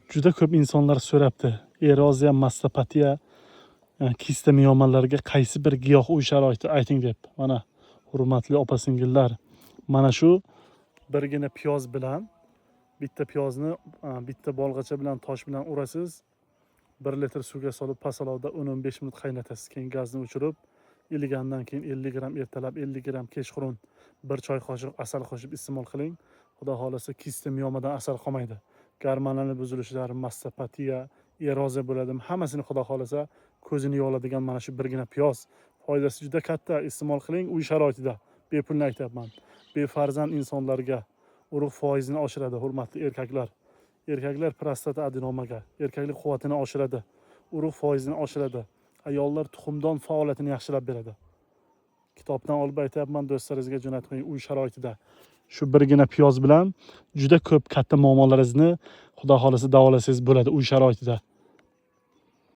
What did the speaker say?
Juda ko'p insonlar so'rabdi. Eroziya, mastopatiya, kista miyomalarga qaysi bir giyoh uy sharoitida ayting deb. Mana hurmatli opa-singillar, mana shu birgina piyoz bilan bitta piyozni bitta bolg'acha bilan tosh bilan urasiz. 1 litr suvga solib pasalovda 10-15 minut qaynatasiz. Keyin gazni o'chirib, iligandan keyin 50 gramm ertalab, 50 gramm kechqurun bir choy qoshiq asal qo'shib iste'mol qiling. Xudo xohlasa kista miyomadan asar qolmaydi. Gormonal buzilishlar, mastopatiya, eroziya bo'ladimi, hammasini Xudo xohlasa ko'zini yog'ladigan mana shu birgina piyoz. Foydasi juda katta, iste'mol qiling uy sharoitida. Bepulni aytyapman. Befarzand insonlarga urug' foizini oshiradi, hurmatli erkaklar. Erkaklar prostata adenomaga, erkaklik quvvatini oshiradi, urug' foizini oshiradi. Ayollar tuxumdon faoliyatini yaxshilab beradi. Kitobdan olib aytyapman, do'stlaringizga jo'natib qo'ying uy sharoitida. Shu birgina piyoz bilan juda ko'p katta muammolaringizni Xudo xohlasa davolasangiz bo'ladi uy sharoitida.